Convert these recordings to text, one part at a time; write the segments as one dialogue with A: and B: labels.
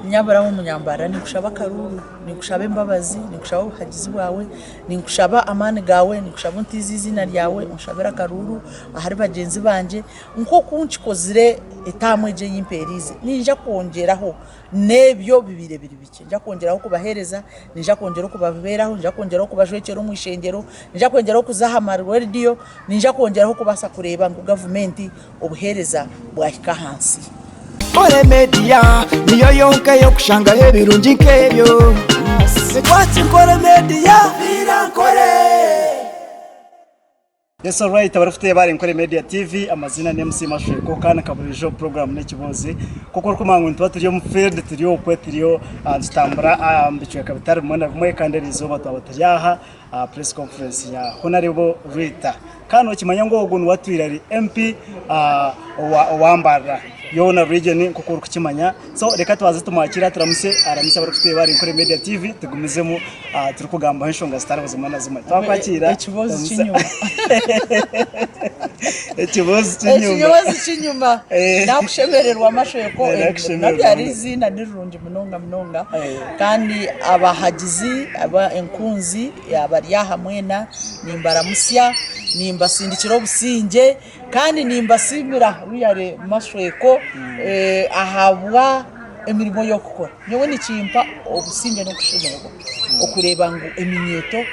A: Nyabura w'omunyambarara ninkushaba akaruuru, ninkushaba embabazi, ninkushaba obuhagizi bwawe, ninkushaba amaani gaawe, ninkushaba ontiize eiziina ryawe onshabire akaruuru ahari bagyenzi bangye nk'oku nkikozire etaamu egi ei mpeeriize. Niinyija kwongyeraho n'ebyo bibaire biri bikye. Niinyija kwongyeraho kubaheereza, niinyija kwongyeraho kubabeeraho, niinyija kwongyeraho kubajwekyera omu ishengyero, niinyija kwongyeraho kuza aha marediyo, niinyija kwongyeraho kubaasa kureeba ngu gavumenti obuheereza bwahika ahansi.
B: Nkore Media niyo yonka ey'okushangaho ebirungi nk'ebyo. Twaki Nkore Media. Nkore.
C: Yes alright abarikutureeba ahari Nkore Media TV amazina ni MC Mashweko kandi nka burijo program n'ekiboozi nk'oku orikumanya ngu nituba turi omu field turi okwe turiyo nitutambura omu bicweka bitari bimwe na bimwe kandi erizooba twaba turi aha aha press conference ya Honarebo Rita. Kandi nokimanya ngu ogu niwe atwire ari MP owa Mbarara yoona region nkoku orikukimanya. So reka twaze tumwakire aturamuse aramuse abarikutureeba ahari Nkore Media TV tugumizemu turikugambaho enshonga zitari zimwe na zimwe. Twakwakira.
A: Ekibozi kinyuma.
C: Ekibozi kinyuma.
A: Ekibozi kinyuma. Nakushemererwa Mashweko. Nabyo ari eiziina ni rirungi munonga munonga. Kandi abahagizi aba enkunzi abari aha mwena nimbaramutsya, nimbasindikira obusingye kandi nimbasiimira really Mashweko ahabwa emirimo ei orikukora. Nyowe nikimpa obusingye n'okushemererwa okureeba ngu eminyeeto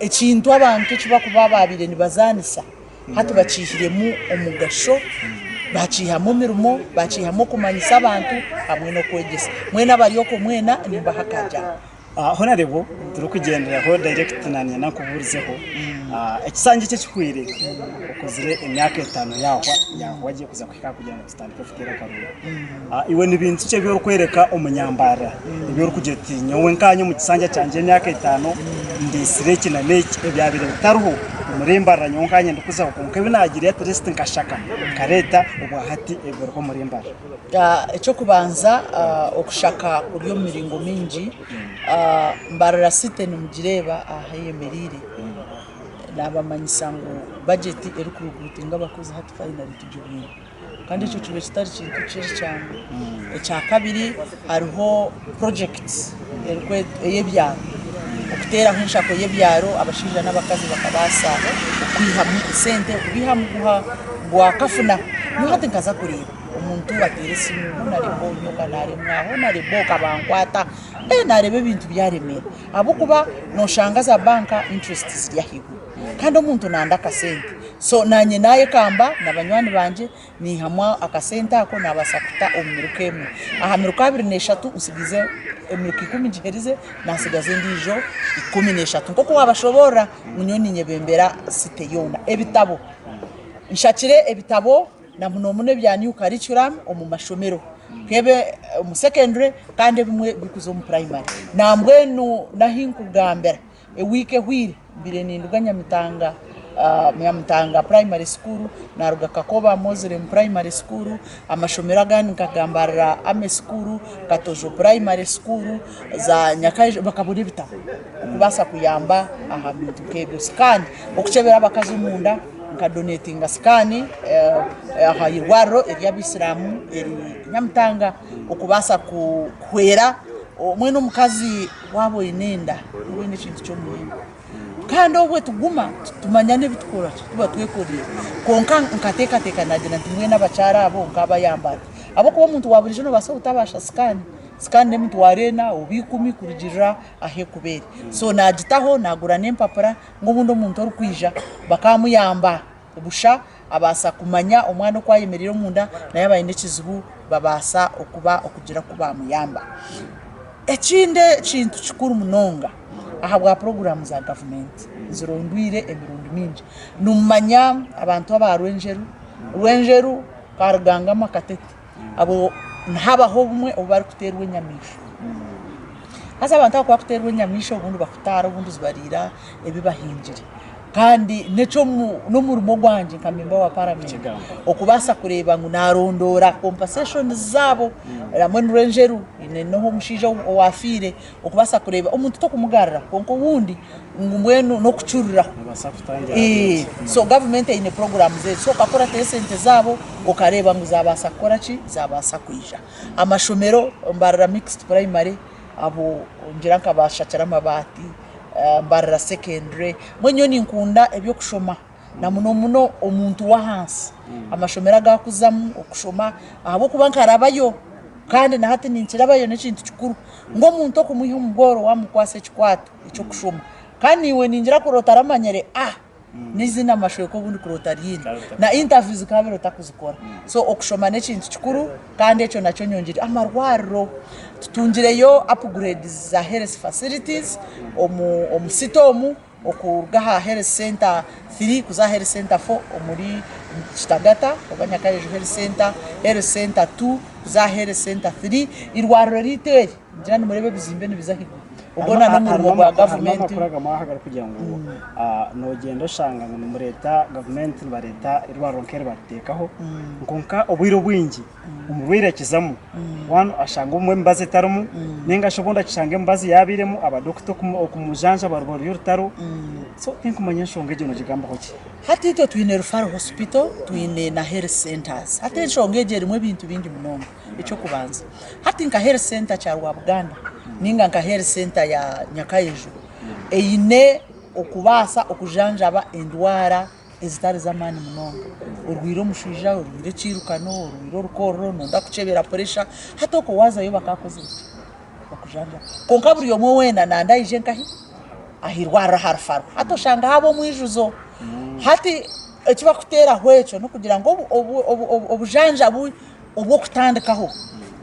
A: ekintu abantu eki barikuba baabaire nibazaanisa Hati bakiihiremu omugasho, bakiihamu emirimo, bakiihamu okumanyisa abantu hamwe n'okwegyesa. Mwena abari okwo mwena nimbaha akajama.
C: Honarebo turikugyenderaho direct nanyenda nkubuurizeho ekisanja eki ekihweire okozire emyaka etano yahwa yahwa gye kuza kuhika aha kugira ngu tutandike kuteera akaruuru. Iwe ni bintu ki ebi orikworeka omunyambarara ebi orikugira oti nyowe nkanye omu kisanja kyangye emyaka etano ndeetsire eki na n'eki ebyabaire bitariho omuri Mbarara nyowe nkanye ndikuzaho kwonka ebi naagira at least nkashaka nkareeta obwahati ebiriho omuri Mbarara?
A: Eky'okubanza okushaka kuri omu miringo mingi, Mbarara City nimugireeba ahu eyemereire, naabamanyisa ngu bajeti erikurugurutinga abakozi hati finally tugibwine. Kandi ekyo kibe kitari kintu kiri kyangu. Ekyakabiri hariho purojekiti ey'ebyaro, okuteeraho enshako y'ebyaro abashaija n'abakazi bakabaasa okwihamu esente kubiiha aha muguha gwa kafuna. Nyowe hati nkaza kureeba omuntu ateera esimu honarebo nyowe naaremwa honarebo kabankwata naareeba ebintu byaremeera ahabw'okuba nooshanga za banka interest ziri ahaiguru kandi omuntu nanda akasente. So naanye naayekamba na banywani bangye naihamu akasente ako naabaasa kuta omu miruka emwe. Aha miruka 23 ntsigize emiruka ikumi ngiherize naatsigaza endiijo 13. Nk'oku waabashoboorora ngu nyowe niinyebembera city yoona. Ebitabo, nshakire ebitabo na munomuno ebya new curriculum omu mashomero nk'ebi omu secondary kandi ebimwe birikuza omu primary. Nambwenu n'ahi nkugambira Ewiiki ehweire mbaire ninduga Nyamitanga Nyamitanga Primary School naruga Kakoba Muslim Primary School, amashomero agandi nka Gambarara Army School, Katojo Primary School, za Nyakaijo bakabura ebitabo okubaasa kuyamba aha bintu nk'ebyo. Sikaani okukyebera abakazi omunda nka donetinga sikaani aha irwariro ery'abaisiramu eri Nyamitanga okubaasa kuhwera mbwenu omukazi Waaba oine enda nooba oine ekintu ky'omuhendo kandi obwo tuguma titumanya n'ebi tukora tuba twekoreire kwonka nkateekateeka naagira nti mbwenu abakyara abo nkaabayamba nta ahabw'okuba omuntu wa buriijo noobaasa obutabaasha sikaani, sikaani n'emitwaro ena oba ikumi kurugiirira ahu erikuba eri so naagitaho naagura n'empapura ngu obundi omuntu orikwija bakaamuyamba busha abaasa kumanya omwana oku ayemereire omunda na yaaba aine ekizibu babaasa okuba okugira oku baamuyamba. Ekindi ekintu kikuru munonga ahabwa puroguraamu za gavumenti zirondwire emirundi mingi, nimumanya abantu aba Rwenjeru, Rwenjeru, Karugangama, Katete abo nihabaho obumwe obu barikuteerwa enyamaishwa. Haza abantu abo ku barikuteerwa enyamaishwa obundi bakutaara obundi zibariira ebi bahingire. Kandi n'omurimo gwangye nka memba wa paramenti okubaasa kureeba ngu naarondoora compensation zaabo hamwe n'Rwenjeru haine n'omushaija owaafiire okubaasa kureeba omuntu tokumugarura kwonka obundi ngu mbwenu n'okucuriraho. So gavumenti eine programs ezo so okakuratayo esente zaabo okareeba ngu zaabaasa kukora ki, zaabaasa kwija. Amashomero Mbarara Mixed Primary abo ningira nka baashakire amabaati. Mbarara secondary mbwenu nyowe ninkunda eby'okushoma na muno muno omuntu w'ahansi amashomero agu arikuzamu okushoma ahabw'okuba nkarabayo kandi na hati ninkirabayo n'ekintu kikuru ngu omuntu okumwiha omu bworo wamukwasa ekikwato eky'okushoma kandi naiwe ningira kuri otaramanyire n'eiziina amashweka obundi kuri otaryiine na interview zikabire otakuzikora so okushoma n'ekintu kikuru kandi ekyo nakyo nyongyire amarwariro tutungireyo upgrades za health facilities omu omu city omu okuruga aha health center 3 kuza aha health center 4 omuri Kitagata oba Nyakareju health center, health center 2 kuza aha health center 3 irwariro riitu eri Ningira nimureeba ebizimbe nibiza ahaiguru. Ogwo na n'omurimo gwa
C: Harimu
A: gavumenti.
C: amakuru agamwe aha agarikugira ngu nogyenda oshanga ngu nimureeta gavumenti nibareeta eirwariro nk'eri bariteekaho kwonka obwire obwingi omurwaire akizamu one ashanga obumwe emibazi etarimu ninga shi obundi akishanga emibazi yaabairemu abadokita okumujanjaba ruba ruri orutaro so tinkumanya enshonga egyo noogigambaho ki?
A: Hati itwe twine Referral Hospital twine na Health Centres. Hati enshonga egyo erimu ebintu bingi munonga. Eky'okubanza, hati nka health center kya Rwabuganda ninga nka health center ya Nyakayeju eine okubaasa okujanjaba endwara ezitari z'amaani munonga. Orwaire omushwija, orwaire ekiirukano, orwaire orukororo, noyenda kukyebera puresha, hati okwo waazayo bakaakozire ki? Bakujanjabe. Kwonka buri omwe weena nanda aije nkahi? Aha irwariro aha rufaro. Hati oshanga haaba omwijuzo. Hati eki barikuteeraho ekyo n'okugira ngu obujanjabi obw'okutandikaho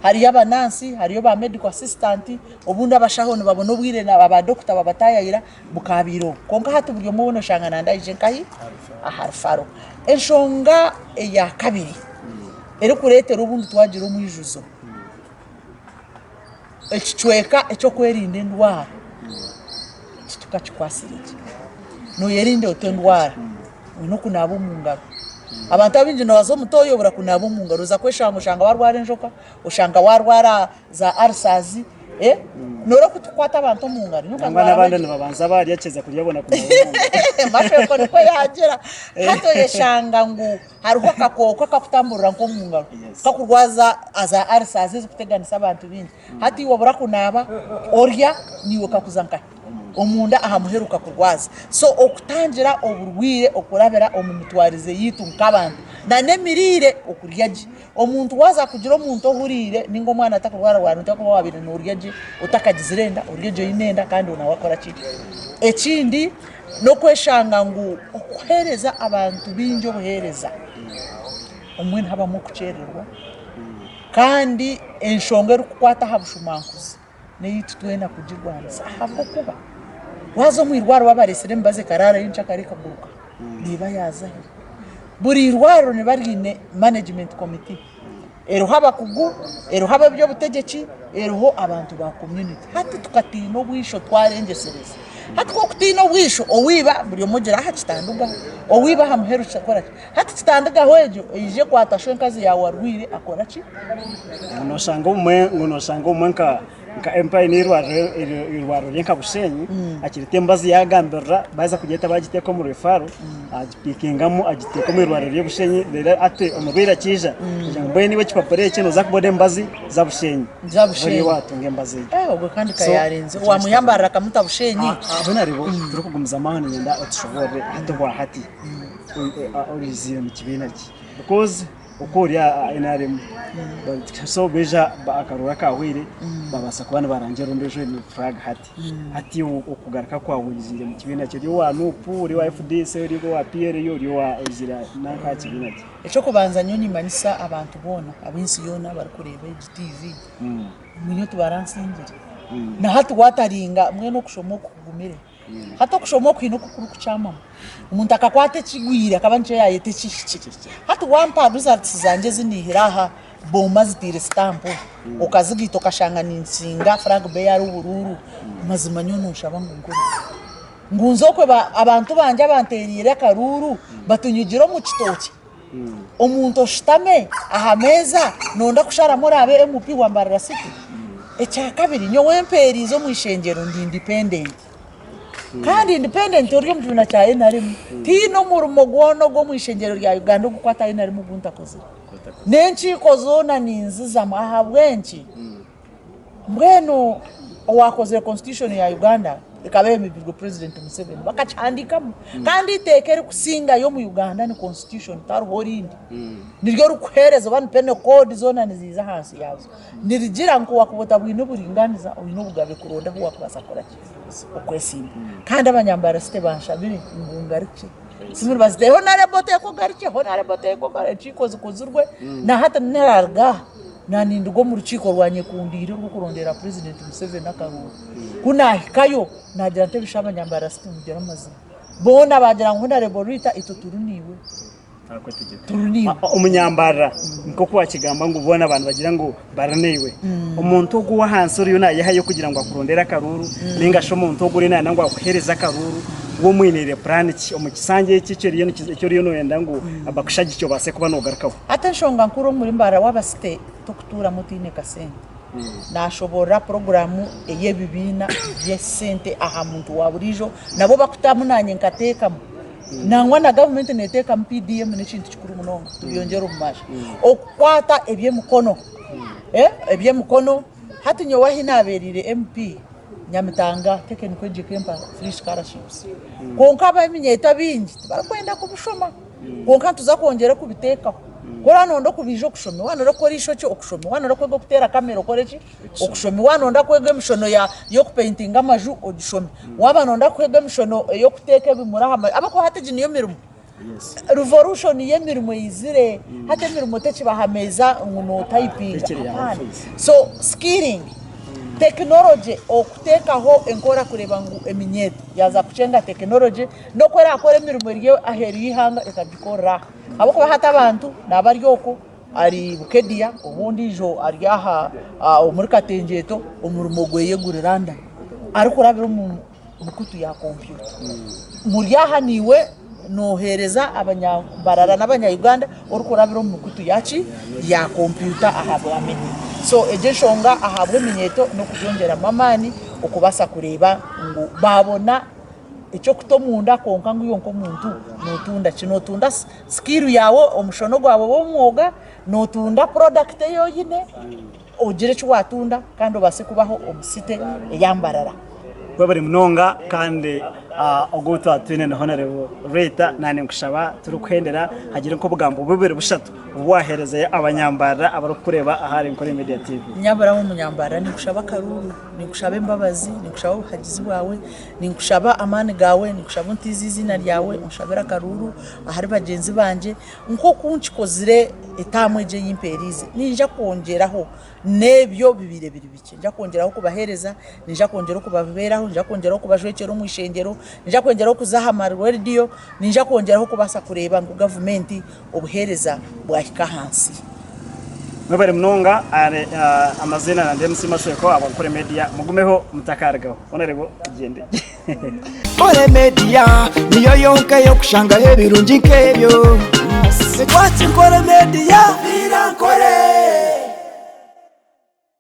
A: hariyo abanansi, hariyo ba medical assistant, obundi abashaho nibabona obwire ba dokita babatayayira bukabaire obwo. Kwonka hati buri omwe weena oshanga nanda aije nkahi? Aha rufaro. Enshonga eya kabiri erikureetera obundi twagira omwijuzo, ekicweka eky'okwerinda endwara titukakikwasire gye. Nooyerinda ota endwara? Oine okunaaba omu ngaro. Abantu abaingi noobaza omu tooyi obura kunaaba omu ngaro, oza kweshanga oshanga waarwara enjoka, oshanga waarwara za ulcers, nooreeba oku turikukwata abantu omu ngaro. Nyowe
C: Nangwa
A: nkarwara
C: n'abandi nibabanza barya akiza kurya abona kunaaba omu ngaro.
A: Mashoko nikwo yaagira. Hati oyeshanga ngu hariho akakooko akakutamburira nk'omu ngaro kakurwaza za ulcers ezikuteganisa abantu baingi. Hati iwe obura kunaaba, orya, naiwe kakuza nkahi? Omunda aha muheru kakurwaza. So okutangira oburwaire okurabira omu mitwarize yaitu nk'abantu n'emiriire okurya gye. Omuntu waaza kugira omuntu ohuriire ninga omwana atakurwararwara noteekwa kuba waabaire noorya gye otakagizire enda, orye gye oine enda kandi nawe akora ki? Ekindi n'okweshanga ngu okuheereza abantu baingi obuheereza obumwe nihabamu okukyererwa kandi enshonga erikukwata aha bushumankuzi n'eyaitu twena kugirwanisa ahabw'okuba waaza omu irwariro babareetsire emibazi ekaraarayo nkyakare ekaguruka neeba yaaza hi? Buri irwariro niba riine management committee eriho abakugu, eriho ab'eby'obutegyeki, eriho abantu ba community. Hati tukatiina obwisho twarengyesereza. Hati ku orikutiina obwisho owiiba buri omwe ogira aha kitandigaho, owiiba aha muheru kikora ki? Hati kitandigaho egyo eije ekwata shwenkazi yaawe arwaire akora ki?
C: Ngu noshanga obumwe ngu noshanga obumwe nka nka empire n'eirwariro eirwariro rye nka Bushenyi akireta emibazi yagambirira baza kugyeta bagiteeka omu referral agipikingamu agiteeka omu irwariro rye Bushenyi reero ati omurwaire akiija kugira ngu mbwenu iwe ekipapura eki noza kubona emibazi za Bushenyi
A: Za Bushenyi.
C: Oriyo watunga emibazi egyo.
A: Eh, ogwo kandi
C: So,
A: kayarenze
C: ekyo
A: wamuyambarira akamuta Bushenyi.
C: Aho naribo turikugumizamu aho niinyenda otushoboorore hati obwa hati oriiziire mu kibiina ki because oku ori aha NRM so baija akaruru akahweire babaasa kuba nibarangirira ondiijo oine flag hati. Hati iwe okugaruka kwawe oiziire mu kibiina ki? Ori owa NUP, ori owa FDC, ori owa PLU, ori owa oiziire nanka aha kibiina ki?
A: Eky'okubanza nyowe nimanyisa abantu boona ab'ensi yoona abarikureeba egi TV ngu nyowe tibaransingire. Na hati waataringa mbwenu okushoma oku kugumire. Hati okushoma oku haine oku kurikukyamamu. Omuntu akakwata ekigwire akaba nikyo yaayeta ekihikire. Hati wampa results zangye ezi naihire aha booma zitaire sitampu, okazigaita okashanga ninsinga flag bearer oburuuru, mazima nyowe nonshaba ngu nkore ki? Ngu nze okwe abantu bangye abanteereire akaruuru batunyigire omu kitookye? Omuntu oshutame aha meeza noyenda kusharamu oraabe MP wa Mbarara City? Ekyakabiri nyowe mpeeriize omu ishengyero ndi independent kandi independent ori omu kibiina kya NRM tihaine omurimo gwona ogw'omu ishengyero rya Uganda ogukwata NRM ogu ntakozire. N'enkiiko zoona ninzizamu ahabw'enki? Mbwenu owakozire constitution ya Uganda ekaba eyemibirwe president Museveni bakakihandikamu kandi eiteeka erikusingayo omu Uganda ni constitution tihariho erindi niryo rikuhereza oba ni penal code zoona niziiza ahansi yaazo nirigira ngu wakuba otabwine oburinganiza oyine obugabe kuronda ahu wakubaasa kukora ki okwesimba kandi abanyambarasi tibanshabire ngu ngarukye Simuri bazite honarebo teeka ogarukye honarebo teeka ogarukye enkiiko zikozirwe nahati nararuga aha Naninduga omu rukiiko rwa nyekundiire orw'okurondeera Purezidenti Museveni akaruuru. Ku naahikayo naagira nti ebisha abanyambarasi timugire amazima. Boona baagira ngu Honarebo Rita itwe turi naiwe. Turi naiwe.
C: Omunyambarara nk'oku wakigamba ngu boona abantu bagira ngu bari naiwe. Omuntu ogu ow'ahansi oriyo naayehayo kugira ngu akurondere akaruuru nainga shi omuntu ogu oriyo naayenda ngu akuheereze akaruuru, we omwiniire puraani ki omu kisanja eki eki oriyo nooyenda ngu bakushagike obaase kuba noogarukaho?
A: Hati enshonga nkuru omuri Mbarara waaba site tokutuuramu otaine kasente. Nashoboorora puroguraamu ey'ebibiina by'esente aha muntu wa buriijo nabo bakutamu naanye nkateekamu. Nangwa na gavumenti neeteekamu PDM n'ekintu kikuru munonga tubyongyere omu maisho. Okukwata eby'emikono, eby'emikono hati nyowe ahi naabeereire MP Nyamitanga Technical Education empa free scholarships kwonka ab'eminyeeto abaingi tibarikwenda kubishoma kwonka nituza kwongyera kubiteekaho. Ku oraba noyenda kubiija okushome, waaba noyenda kukora eishokye okushome, waaba noyenda kwega okuteera kamera okore ki? Okushome, waaba noyenda kwega emishono y'okupeintinga amaju ogishome, waaba noyenda kwega emishono ey'okuteeka ebimuri aha maju ahabw'okuba hati egi niyo mirimo. Revolution y'emirimo eizire hati emirimo tekiba aha meeza ngu notayipinga hapana. So skilling, tekinologye okuteekaho enkora kureeba ngu eminyeeto yaaza kukyenga tekinologye n'oku erakore emirimo eri aheeru y'eihanga ekagikorera aha. Ahabw'okuba hati abantu naaba ari okwo ari Bukedea oba ondiijo ari aha omuri Katengyeto omurimo gweye guri London arikurabira omu mikutu ya kompyuta. Muri aha naiwe nooheereza abanyambarara n'abanya Uganda orikurabira omu mikutu ya ki? Ya kompyuta ahabwa media. So egyo enshonga ahabw'eminyeeto n'okugyongyeramu amaani okubaasa kureeba ngu baabona eky'okuta omunda kwonka ngu iwe nk'omuntu nootunda ki? Nootunda sikiiru yaawe, omushono gwawe w'omwoga, nootunda porodakiti ei oine, ogire eki waatunda kandi obaase kubaho omu site eya Mbarara.
C: Webare munonga kandi ogu ou twaba twine ni Honourable Rita naanye ninkushaba turikuhendera hagire nk'obugambo bubiri bushatu obu waheerezayo abanyambarara abarikukureeba ahari Nkore Media TV.
A: Nyabura w'omunyambarara ninkushaba akaruuru, ninkushaba embabazi, ninkushaba obuhagizi bwawe, Ninkushaba amaani gaawe, ninkushaba ontiize eiziina ryawe, onshabire akaruuru ahari bagyenzi bangye, nk'oku nkikozire etaamu egi ei mpeeriize. Niinyija kwongyeraho n'ebyo bibaire biri bikye. Niinyija kwongyeraho kubaheereza, niinyija kwongyeraho kubabeeraho, niinyija kwongyeraho kubajwekyera omu ishengyero, niinyija kwongyeraho kuza aha marediyo, niinyija kwongyeraho kubaasa kureeba ngu gavumenti obuheereza bwahika ahansi.
C: Mwebare munonga amaziina nande MC Mashweko ahabwa Nkore Media mugumeho mutakarugaho Honourable tugyende.
B: Nkore Media niyo yonka ey'okushangaho ebirungi nk'ebyo. Twaki Nkore Media. Nkore.